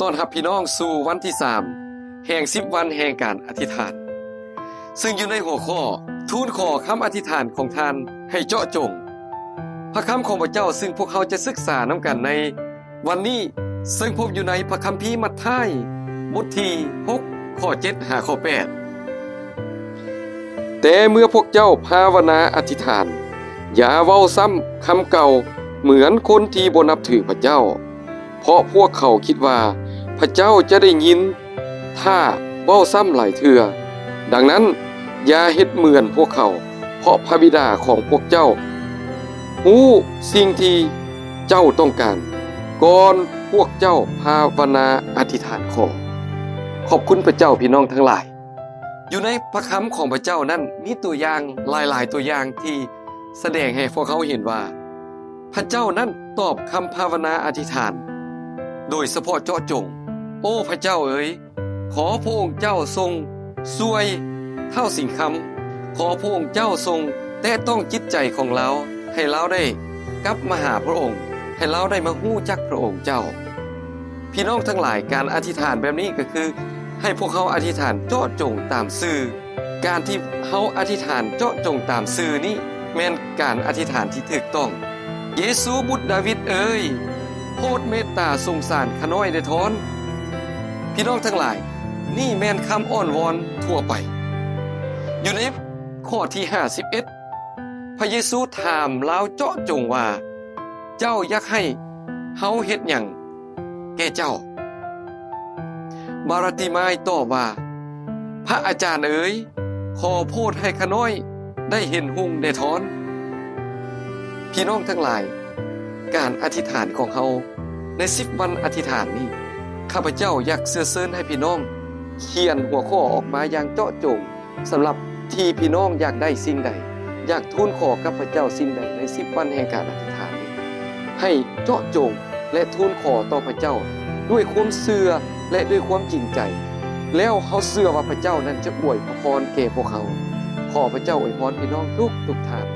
ຕ້ອນຮັບພີ່ນ້ອງສູ່ວັນທີສາມ ແຫ່ງສິບວັນແຫ່ງການອະທິຖານ ຊຶ່ງຢູ່ໃນຫົວຂໍ້ ທູນຂໍຄຳອະທິຖານຂອງທ່ານໃຫ້ເຈາະຈົງ. ພະຄຳຂອງພະເຈົ້າ ຊຶ່ງພວກເຮົາຈະສຶກສານຳກັນໃນວັນນີ້ ເຊິ່ງພົບຢູ່ໃນພະຄຳພີມັດທາຍ ບົດທີຫົກ ຂໍ້ເຈັດຫາຂໍ້ແປດ ແຕ່ເມື່ອພວກເຈົ້າພາວະນາອະທິຖານ ຢ່າເວົ້າຊ້ຳຄຳເກົ່າ ເໝືອນຄົນທີ່ບໍ່ນັບຖືພະເຈົ້າ, ເພາະພວກເຂົາຄິດວ່າພະເຈົ້າຈະໄດ້ຍິນ ຖ້າເວົ້າຊ້ຳຫຼາຍເທື່ອ. ດັ່ງນັ້ນ, ຢ່າເຮັດເໝືອນພວກເຂົາ, ເພາະພະບິດາຂອງພວກເຈົ້າຮູ້ສິ່ງທີ່ເຈົ້າຕ້ອງການ ກ່ອນພວກເຈົ້າພາວະນາອະທິຖານຂໍ. ຂອບຄຸນພະເຈົ້າ, ພີ່ນ້ອງທັງຫຼາຍ. ຢູ່ໃນພະຄຳຂອງພະເຈົ້ານັ້ນ ມີຕົວຢ່າງຫຼາຍໆຕົວຢ່າງທີ່ສະແດງໃຫ້ພວກເຮົາເຫັນວ່າ ພະເຈົ້ານັ້ນຕອບຄຳພາວະນາອະທິຖານໂດຍສະເພາະເຈາະຈົງ. ໂອ້ ພະເຈົ້າເອີຍ, ຂໍພະອົງເຈົ້າຊົງຊ່ວຍທ້າວສິງຄຳ, ຂໍພະອົງເຈົ້າຊົງແຕະຕ້ອງຈິດໃຈຂອງລາວ ໃຫ້ລາວໄດ້ກັບມາຫາພະອົງ, ໃຫ້ລາວໄດ້ມາຮູ້ຈັກພະອົງເຈົ້າ. ພີ່ນ້ອງທັງຫຼາຍ, ການອະທິຖານແບບນີ້ກໍຄື ໃຫ້ພວກເຮົາອະທິຖານເຈາະຈົງຕາມຊື່. ການທີ່ເຮົາອະທິຖານເຈາະຈົງຕາມຊື່ນີ້ ແມ່ນການອະທິຖານທີ່ຖືກຕ້ອງ. ເຢຊູບຸດດາວິດເອີຍ, ໂປດເມດຕາສົງສານຂ້ານ້ອຍແດ່ທ້ອນ. ພີ່ນ້ອງທັງຫຼາຍ, ນີ້ແມ່ນຄຳອ້ອນວອນທົ່ວໄປ. ຢູ່ໃນຂໍ້ທີຫ້າສິບເອັດ ພະເຢຊູຖາມລາວເຈາະຈົງວ່າ, ເຈົ້າຢາກໃຫ້ເຮົາເຮັດຫຍັງແກ່ເຈົ້າ? ບາຣາຕິມາຍຕອບວ່າ, ພະອາຈານເອີຍ, ຂໍໂປດໃຫ້ຂ້ານ້ອຍໄດ້ເຫັນຮຸ່ງແດ່ທ້ອນ. ພີ່ນ້ອງທັງຫຼາຍ, ການອະທິຖານຂອງເຮົາໃນສິບວັນອະທິຖານນີ້, ຂ້າພະເຈົ້າຢາກເຊື້ອເຊີນໃຫ້ພີ່ນ້ອງຂຽນຫົວຂໍ້ອອກມາຢ່າງເຈາະຈົງ ສຳລັບທີ່ພີ່ນ້ອງຢາກໄດ້ສິ່ງໃດ, ຢາກທູນຂໍກັບພະເຈົ້າສິ່ງໃດໃນສິບວັນແຫ່ງການອະທິຖານນີ້, ໃຫ້ເຈາະຈົງ ແລະ ທູນຂໍຕໍ່ພະເຈົ້າດ້ວຍຄວາມເຊື່ອ ແລະ ດ້ວຍຄວາມຈິງໃຈ. ແລ້ວເຮົາເຊື່ອວ່າພະເຈົ້ານັ້ນຈະອວຍພະພອນແກ່ພວກເຮົາ. ຂໍພະເຈົ້າອວຍພອນພີ່ນ້ອງທຸກໆທ່ານ.